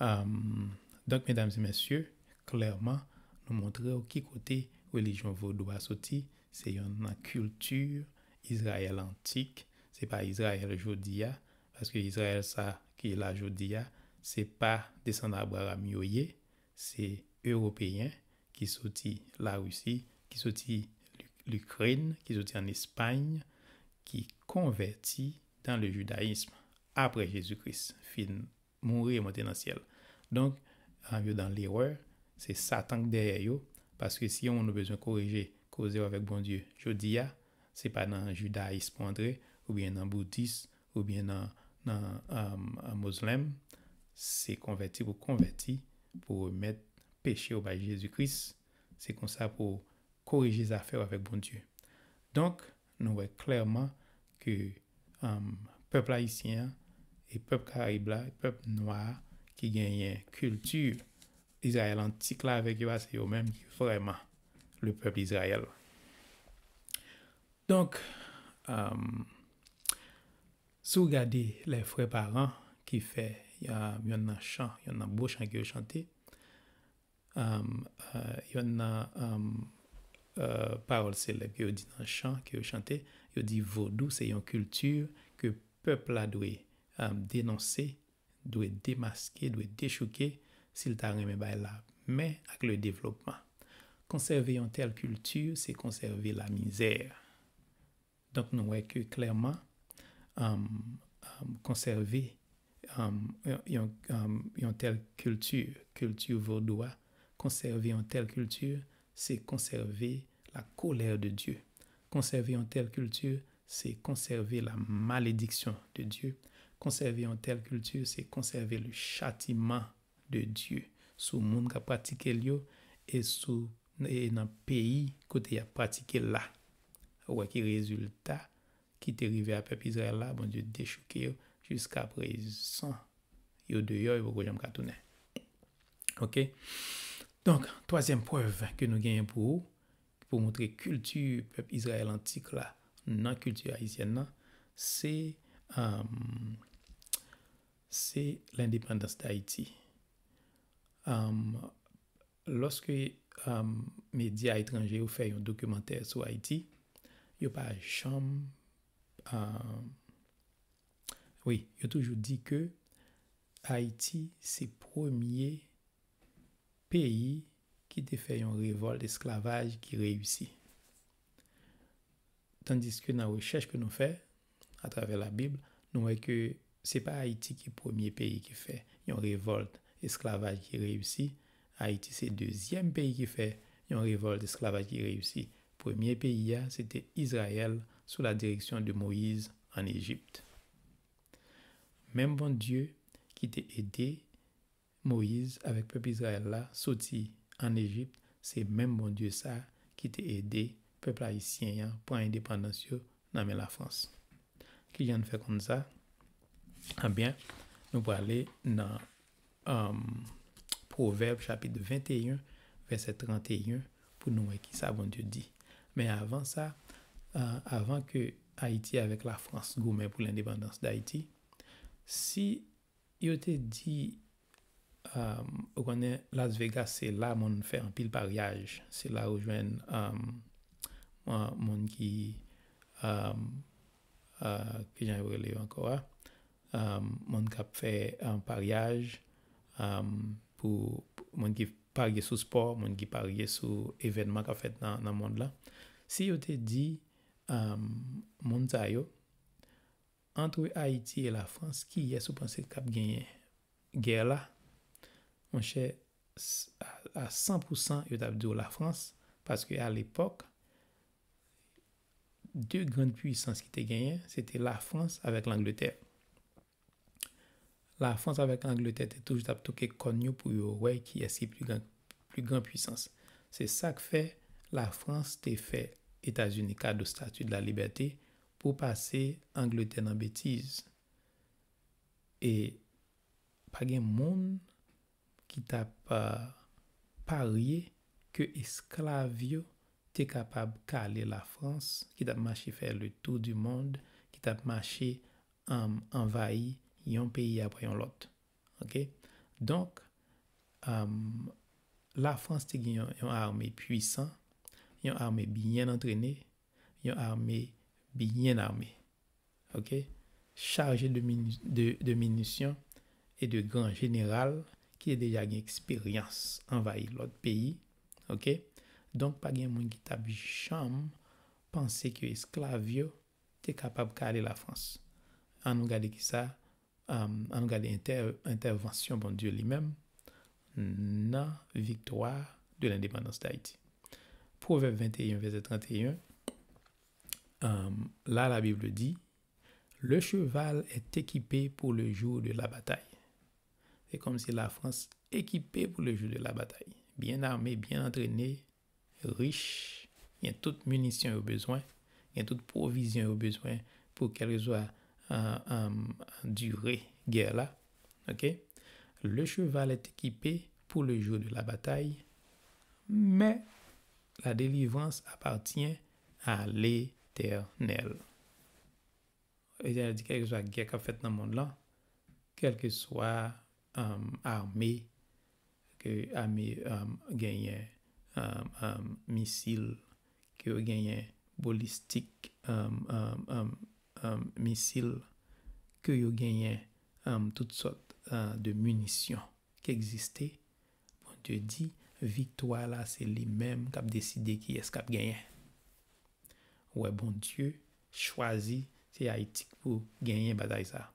Um, donk, medam e mesye, klèman, nou montre w ki kote relijyon vodou a soti. Se yon nan kilti Izrayèl antik, se pa Izrayèl jodi a, paske Izrayèl sa ki la jodi a, se pa desandan Abraram yo ye, se Ewopeyen ki soti Larisi, ki soti Li- Likren, ki soti ann Espay, ki konvèti dan le jidayism apre Jezi Kris fin mouri e monte nan syèl. Donk, um, yo dan lerè, se Satan k dèyè yo, paske si yon moun ou bezwen korije koze w avèk Bondye jodi a, se pa nan jidayism ou antre, oubyen nan boudis, oubyen nan, nan um, mozlèm, se konvèti pou konvèti, pou remèt peche w bay Jezi Kris. Se konsa pou korije zafè w avèk Bondye. Donk, nou wè klèman ke um, pèp ayisyen an e pèp Karayib la, e pèp nwa a ki genyen kilti Izrayèl antik la avèk yo a, se yo menm ki vrèman le pèp Izrayèl. Donk, um, si w gade lè frè paran ki fè um, yonn nan chan, yonn nan bo chan ke yo chante, um, uh, yonn nan um, uh, pawòl selèb ke yo di nan chan ke yo chante, yo di vodou se yon kilti ke pèp la dwe um, denonse, dwe demaske, dwe dechouke si l ta renmen bay la men ak le devlopman. Konsève yon tèl kilti, se konsève lamizè. Donk, nou wè ke klèman, um, um, konsève um, yon, yon, um, yon tèl kilti, kilti vodou a, konsève yon tèl kilti, se konsève la colère de Dieu. Konsève yon tèl kilti, se konsève la malédiction de Dieu. Konsève yon tèl kilti, se konsève le châtiment de Dieu sou moun k ap pratike l yo e sou e nan peyi kote y ap pratike l la. Ou wè ki rezilta ki te rive a pèp Izrayèl la, Bondye dechouke yo jiska prezan. Yo deyò, yo poko janm ka tounen. Ok? Donk, twazyèm prèv ke nou genyen pou ou, pou montre kilti pèp Izrayèl antik la nan kilti ayisyèn nan, se, um, se lendepandans Dayiti. Um, lòske um, medya etranje yo fè yon dokimantè sou Ayiti, yo pa janm, um, wi, yo toujou di ke Ayiti se premye peyi ki te fè yon revòlt esklavaj ki reyisi. Tandiske nan rechèch ke nou fè atravè Labib, nou wè ke se pa Ayiti ki premye peyi ki fè yon revòlt esklavaj ki reyisi. Ayiti se dezyèm peyi ki fè yon revòlt esklavaj ki reyisi. Premye peyi a, se te Izrayèl sou la direksyon de Moyiz ann Ejip. Menm Bondye ki te ede Moyiz avèk pèp Izrayèl la soti ann Ejip, se menm Bondye sa ki te ede pèp ayisyen an pran endepandans yo nan men Lafrans. Kijan n fè konn sa? Ebyen, nou prale nan um, Pwovèb chapit venteyen, vèsè tranteyen, pou nou wè kisa Bondye di. Men avan sa, uh, avan ke Ayiti avèk Lafrans goumen pou lendepandans Dayiti, si yo te di, um, ou konnen Las Vegas, se la moun fè anpil paryaj, se la ou jwenn, um, moun ki, um, uh, ki jan yo rele yo ankò a? Um, moun k ap fè, um, paryaj, um, pou, pou moun ki parye sou spò, moun ki parye sou evènman k ap fèt nan, nan mond lan. Si yo te di, um, moun sa yo, antre Ayiti e Lafrans, kiyès ou panse k ap genyen gè la? Monchè, s-, a, a san pou san, yo t ap di w Lafrans, paske alepòk, de grann pwisans ki te genyen, se te Lafrans avèk Langletè. Lafrans avèk Langletè te toujou t ap touke kòn yo pou yo wè kiyès ki pli gran, pli gran pwisans. Se sa k fè Lafrans te fè Etazini kado Statue de la Liberté pou pase Angletè nan betiz. E pa gen moun ki t ap, a, parye ke esklav yo te kapab kale Lafrans, ki t ap mache fè le tour du monde, ki t ap mache, um, anvayi yon peyi apre yon lòt. Oke? Donk, um, Lafrans te gen yon, yon ame pwisan, yon ame byen antrene, yon ame byen ame. Oke? Chaje de mini-, de, de minisyon e de gran jeneral ki te deja gen eksperyans anvayi lòt peyi. Oke? Donk, pa gen moun ki t ap janm panse ke esklav yo te kapab kale Lafrans. An nou gade kisa, um, an nou gade entè-, entèvansyon Bondye li menm nan viktwa de lendepandans Dayiti. Pwovèb venteyen, vèsè tranteyen, um, la, la Bible dit, le cheval est équipé pour le jour de la bataille. Se kòmsi Lafrans ekipe pou le jou de la batay. Byen ame, byen antrene, rich, gen tout minisyon yo bezwen, gen tout pwovizyon yo bezwen pou kèlkeswa, euh, euh, dire gè la. Oke? Le cheval est équipé pour le jour de la bataille, mais la délivrance appartient à l'Éternel. Etènèl di, kèlkeswa gè k ap fèt nan mond lan, kèlkeswa, um, ame, ke ame, um, genyen, um, um, misil, ke yo genyen balistik, um, um, um, um, misil, ke yo genyen, um, tout sòt, uh, de minisyon ki egziste, Bondye di, viktwa la, se li menm k ap deside kiyès k ap genyen. Ou wè, Bondye chwazi, se Ayiti k pou genyen batay sa.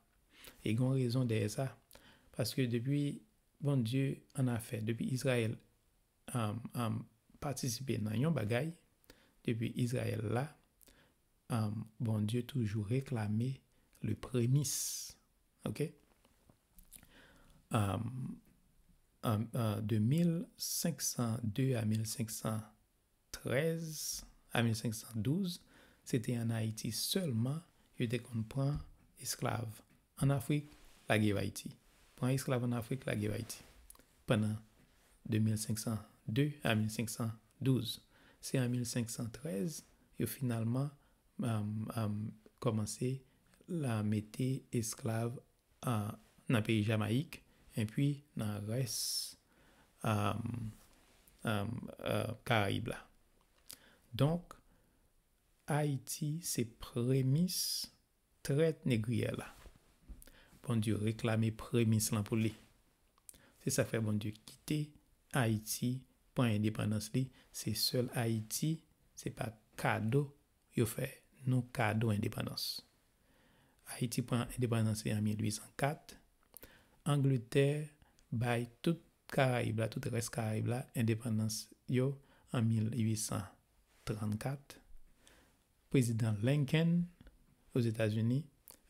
E gen yon rezon dèyè sa. Paske depi Bondye annafè, depi Izrayèl, um, um, patisipe nan yon bagay, depi Izrayèl la, um, Bondye toujou reklame le premis. Oke? Um, um, uh, de mil senk san de a mil senk san trèz a mil senk san douz, se te ann Ayiti sèlman yo te konn pran esklav ann Afrik, lage yo Ayiti. Pran esklav ann Afrik, lage yo Ayiti. Pandan de mil senk san de a mil senk san douz. Se an mil senk san trèz, yo finalman, um, um, kòmanse la mete esklav, uh, nan peyi Jamayik, epi nan rès, um, um, uh, Karayib la. Donk, Ayiti se premis trèt negriyè la. Bondye reklame premis lan pou li. Se sa k fè Bondye kite Ayiti pran endepandans li. Se sèl Ayiti, se pa kado yo fè nou kado endepandans. Ayiti pran endepandans li an mil uit san kat. Angletè bay tout Karayib la, tout rès Karayib la, endepandans yo an mil uit san trannkat. Prezidan Lincoln, Ozetazini,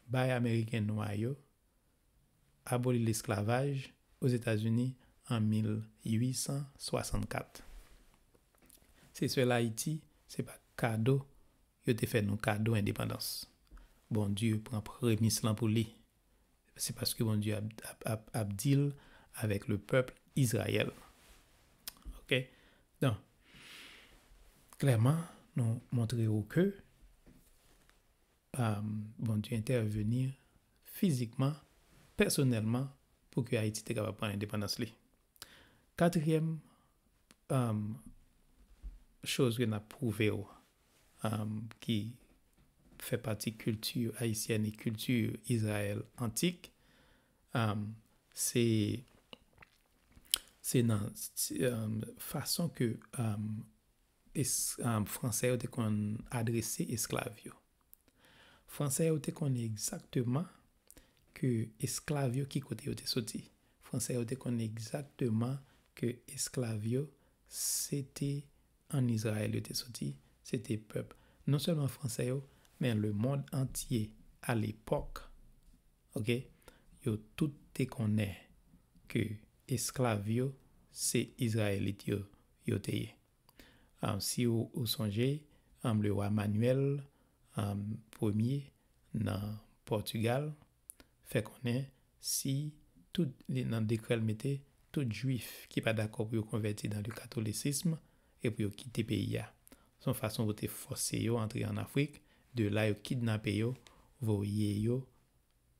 bay Ameriken nwa yo aboli lesklavaj Ozetazini an mil uit san swasannkat. Se sèl Ayiti, se pa kado yo te fè nou kado endepandans. Bondye pran premis lan pou li. Se paske Bondye ap, ap, ap, ap deal avèk le pèp Izrayèl. Oke? Donk, klèman, nou montre w ke um, Bondye entèveni fizikman, pèsonèlman, pou ke Ayiti te kapab pran endepandans li. Katriyèm, um, choz ke n ap pwouve w, um, ki fè pati kilti ayisyèn e kilti Izrayèl antik, um, se, se nan, um, fason ke, um, es-, um, Fransè yo te konn adrese esklav yo. Fransè yo te konnen egzakteman ke esklav yo, ki kote yo te soti. Fransè yo te konnen egzakteman ke esklav yo, se te ann Izrayèl yo te soti, se te pèp, non sèlman Fransè yo, men lemonn antye alepòk, oke, yo tout te konnen ke esklav yo, se Izrayelit yo, yo te ye. Um, si ou, ou sonje, um, lewa Manyèl, um, premye nan Pòtigal, fè konnen si tout, li, nan dekrè l mete, tout Jwif ki pa dakò pou yo konvèti dans le catholicisme e pou yo kite peyi a. Se yon fason pou te fòse yo antre ann Afrik, de la yo kidnape yo, voye yo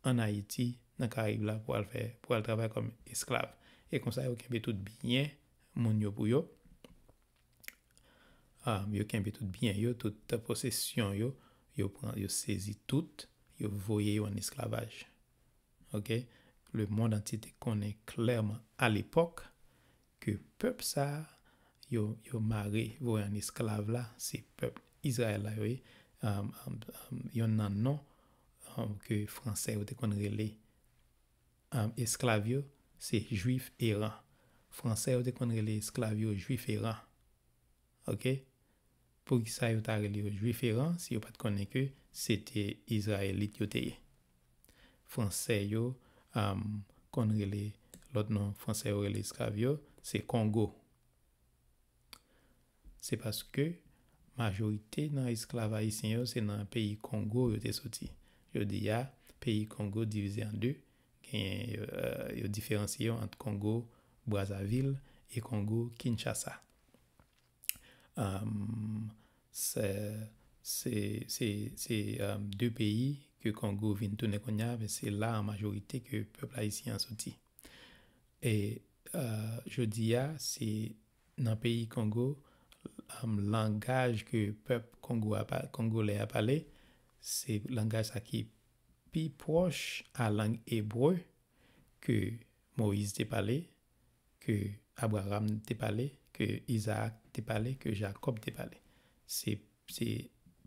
ann Ayiti, nan Karayib la, pou al fè, pou al travay kòm esklav. E konsa, yo kenbe tout byen moun yo pou yo. Ah, yo kenbe tout byen yo, tout posesyon yo, yo pran, yo sezi tout, yo voye yo ann esklavaj. Oke? Lemonn antye te konnen klèman alepòk ke pèp sa a, yo, yo mare, voye ann esklav la, se pèp Izrayèl la yo ye. Um, um, um, yonn nan non, um, ke Fransè yo te konn rele, um, esklav yo, se Jwif eran. Fransè yo te konn rele esklav yo Jwif eran. Oke? Poukisa yo ta rele yo Jwif eran si yo pa t konnen ke se te Izrayelit yo te ye? Fransè yo, um, konn rele, lòt non Fransè yo rele esklav yo, se Kongo. Se paske majorite nan esklav ayisyen yo, se nan peyi Kongo yo te soti. Jodi a, peyi Kongo divize an de, genyen, euh, yo diferansye yo ant Kongo Brazzaville e Kongo Kinshasa. Um, se, se, se, se, um, de peyi ke Kongo vin tounen kounye a, men se la an majorite ke pèp ayisyen an soti. E, euh, jodi a, se nan peyi Kongo, um, langaj ke pèp Kongo a pa-, kongolè a pale, se langaj sa ki pi pwòch a lang ebre ke Moyiz te pale, ke Abraram te pale, ke Izaak te pale, ke Jakòb te pale. Se, se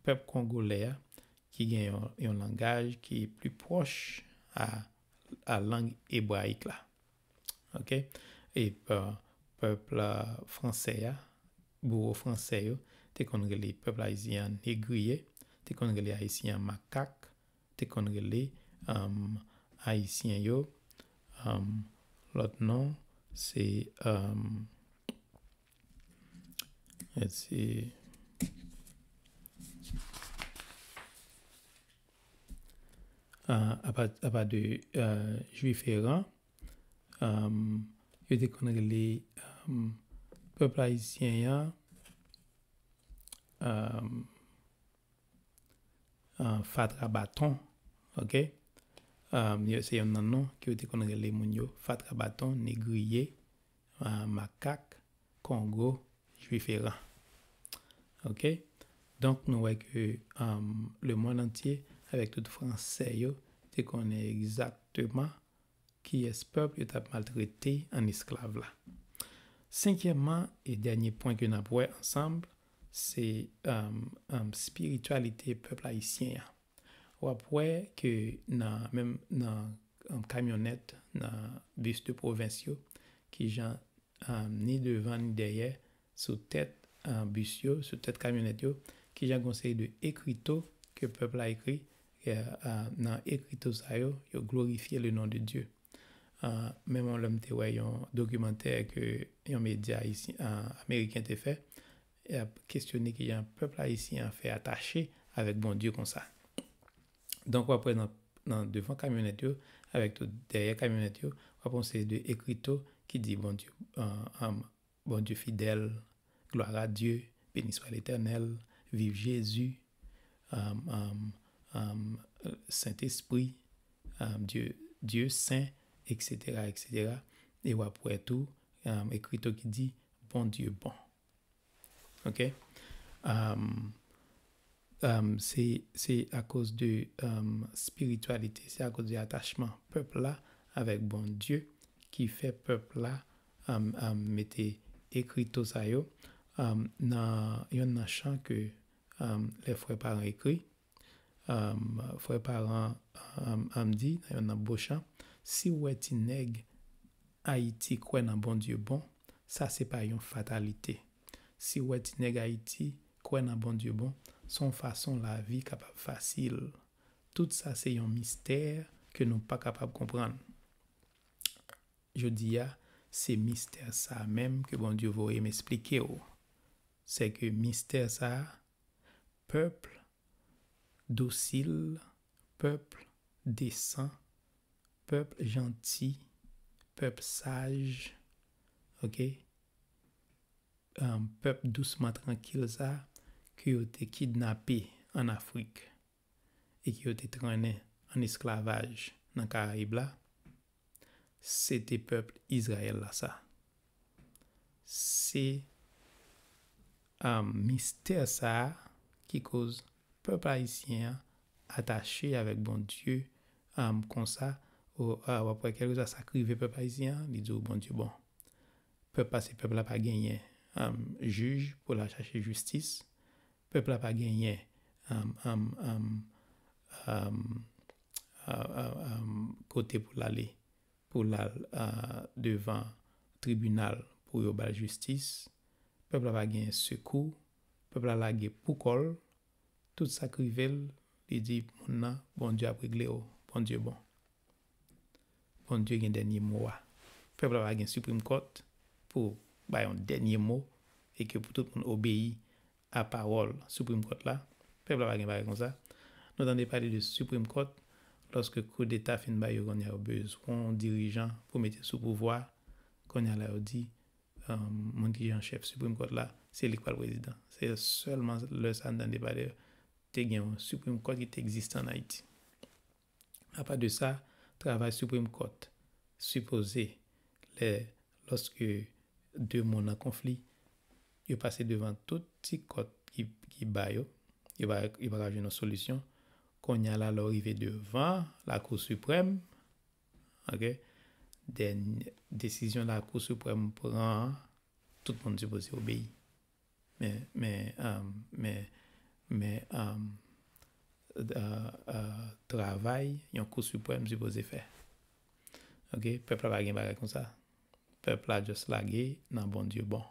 pèp kongolè a ki gen yon, yon langaj ki pli pwòch a, a lang ebrayik la. Oke? E, euh, pèp la fransè a, bouro fransè yo, te konn rele pèp ayisyen an negriye, te konn rele ayisyen an makak, te konn rele, um, ayisyen yo, um, lòt non, se, um, se, uh, apa, apa de, uh, Jwif eran, um, yo te konn rele, um, pèp ayisyen an, um, uh, fatra baton, oke? Um, yo, se yonn nan non ke yo te konn rele moun yo, fatra baton, negriye, uh, makak, Kongo, Jwif eran. Oke? Donk, nou wè ke, um, lemonn antye, avèk tout Fransè yo, te konnen egzakteman kiyès pèp yo t ap maltrete ann esklav la. Senkyèmman e dènye pwen ke n ap wè ansanm, se, um, um, espirityalite pèp ayisyen an. W ap wè ke nan, menm nan, um, kamyonèt, nan bis de pwovens yo, kijan, um, ni devan ni dèyè, sou tèt, uh, bis yo, sou tèt kamyonèt yo, kijan gon seri de ekrito ke pèp la ekri, uh, uh, nan ekrito sa yo, yo glorifye le nom de Dieu. Uh, menm yon lè m te wè yon dokimantè ke yon medya ayisyen, uh, ameriken te fè, y ap kesyone kijan pèp ayisyen an fè atache avèk Bondye konsa. Donk, w ap wè nan, nan devan kamyonèt yo, avèk tout dèyè kamyonèt yo, w ap wè yon seri de ekrito ki di Bondye, uh, um, Bondye fidèl, gloire à Dieu, béni soit l'Éternel, vive Jésus, um, um, um, Sentespri, um, Dye, Dye Sen, et cetera, et cetera. E w ap wè tou, um, ekrito ki di, Bondye bon. Ok? Um, um, se, se akoz de um, espirityalite, se akoz de atachman pèp la avèk Bondye ki fè pèp la um, um, mete ekrito sa yo um, nan yon nan chan ke um, lè frè paran ekri. Um, frè paran um, um, di nan yon nan bochan, si w wè ti nèg Ayiti kwè nan Bondye bon, sa se pa yon fatalite. Si w wè ti nèg Ayiti kwè nan Bondye bon, se yon fason lavi kapab fasil. Tout sa se yon mistè ke nou pa kapab konprann. Jodi a, se mistè sa menm ke Bondye voye m esplike w. Se ke mistè sa, pèp dosil, pèp desan, pèp janti, pèp saj, ok? Um, pèp dousman trankil sa ke yo te kidnape an Afrik e ke yo te trennen an esklavaj nan Karayib la, se te pèp Izrayèl la sa. Se um, mistè sa a ki koz pèp ayisyen an atache avèk Bondye um, konsa. Ou, uh, w ap wè kèlkeswa sa k rive pèp ayisyen an, li di w Bondye bon. Pèp pa se pèp la pa genyen um, jij pou l al chache jistis. Pèp la pa genyen um, um, um, um, uh, uh, um, kote pou l ale pou l al uh, devan tribinal pou yo ba l jistis. Pèp la pa genyen sekou. Pèp la lage pou kò l. Tout sa k rive l, li di moun nan, Bondye ap regle w. Bondye bon. Bondye gen dènye mo a. Pèp la pa gen Supreme Court pou bay yon dènye mo e ke pou tout moun obeyi a pawòl Supreme Court la. Pèp la pa gen bagay konsa. Nou tande pale de Supreme Court lòske koudeta fin bay yo kounye a yo bezwen yon dirijan pou mete sou pouvwa. Kounye a la yo di um, moun ki an chèf Supreme Court la, se li k pral prezidan. Se sèlman lè sa n tande pale te gen yon Supreme Court ki te egziste an Ayiti. Apa de sa, travay Supreme Court sipoze lè lòske de moun an konfli, yo pase devan tout ti kòt ki, ki ba yo, yo pa, yo pa ka jwenn yon solisyon. Kounye a la, lè w rive devan Lakou Siprèm, ok, dènye desizyon Lakou Siprèm pran an, tout moun sipoze obeyi. Men, men, um, men, men, um, uh, uh, travay yon Kou Siprèm sipoze fè. Ok, pèp la pa gen bagay konsa. Pèp la just lage nan Bondye bon.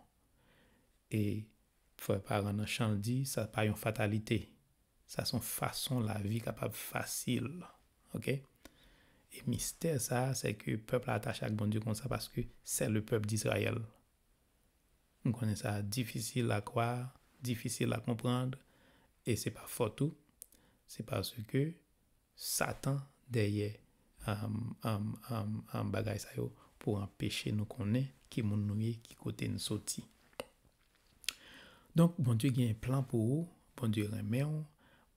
E frè paran nan chan l di, sa pa yon fatalite. Sa se yon fason lavi kapab fasil. Ok? E mistè sa, se ke pèp la atache ak Bondye konsa paske c'est le peuple d'Israël. M konnen sa difisil a kwè, difisil a konprann, e se pa fòt ou. Se paske Satan dèyè um, um, um, um, bagay sa yo pou anpeche nou konnen ki moun nou ye, ki kote n soti. Donk, Bondye gen plan pou ou, Bondye renmen w,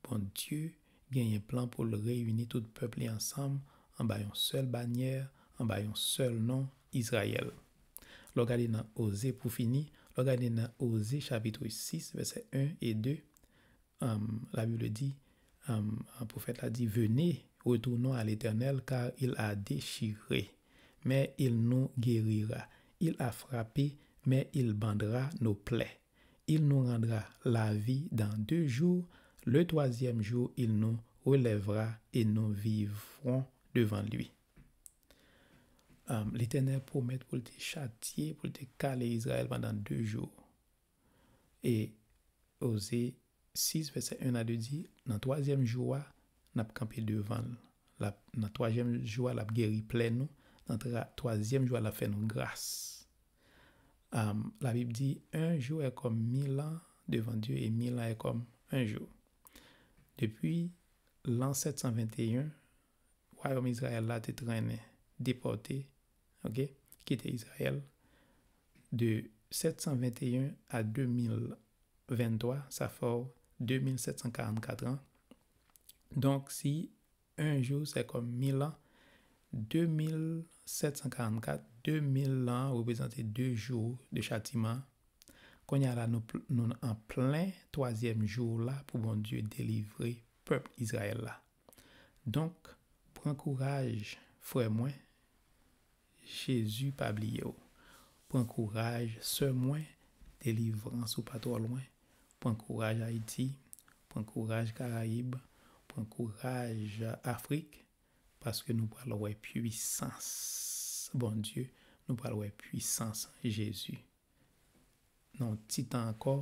Bondye genyen plan pou l reyini tout pèp li ansanm anba yon sèl banyè, anba yon sèl non, Izrayèl. Lè w gade nan Oze pou fini, lè w gade nan Oze chapit sis, vèsè en e de, um, la Bible dit, um, un prophète la dit, venez, retournons à l'Éternel, car il a déchiré, mais il nous guérira. Il a frappé, mais il bandera nos plaies. Il nous rendra la vie dans deux jours. Le troisième jour, il nous relèvera et nous vivrons devant lui. Um, Letènèl pwomèt pou l te chatye, pou l te kale Izrayèl pandan de jou. E Oze sis, vèsè en a de di, nan twazyèm jou a, n ap kanpe devan l. L ap, nan twazyèm jou a, l ap geri plè nou. Nan tra, twazyèm jou a, l ap fè nou gras. Um, la Bible dit, un jour est comme mille ans devant Dieu et mille ans est comme un jour. Depi lan sèt san venteyen, wayòm Izrayèl la te trennen, depòte, ok, kite Izrayèl. De sèt san venteyen a de mil venntwa, sa fè w de mil sèt san karannkat an. Donk, si un jour c'est comme mille ans, deux mille sept cent quarante-quatre, deux mille an reprezante de jou de chatiman. Kounye a la, nou, pl- nou an plen twazyèm jou la pou Bondye delivre pèp Izrayèl la. Donk, pran kouraj, frè mwen, Jezi pa bliye w. Pran kouraj, sè mwen, delivrans ou pa twò lwen. Pran kouraj, Ayiti. Pran kouraj, Karayib. Pran kouraj, Afrik. Paske nou pral wè pwisans Bondye. Nou pral wè pwisans Jezi. Nan yon ti tan ankò,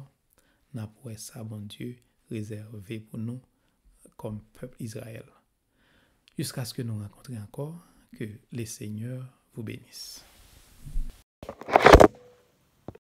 n ap wè sa Bondye rezève pou nou kòm pèp Izrayèl. Jiskaske nou rankontre ankò, que le Seigneur vous bénisse.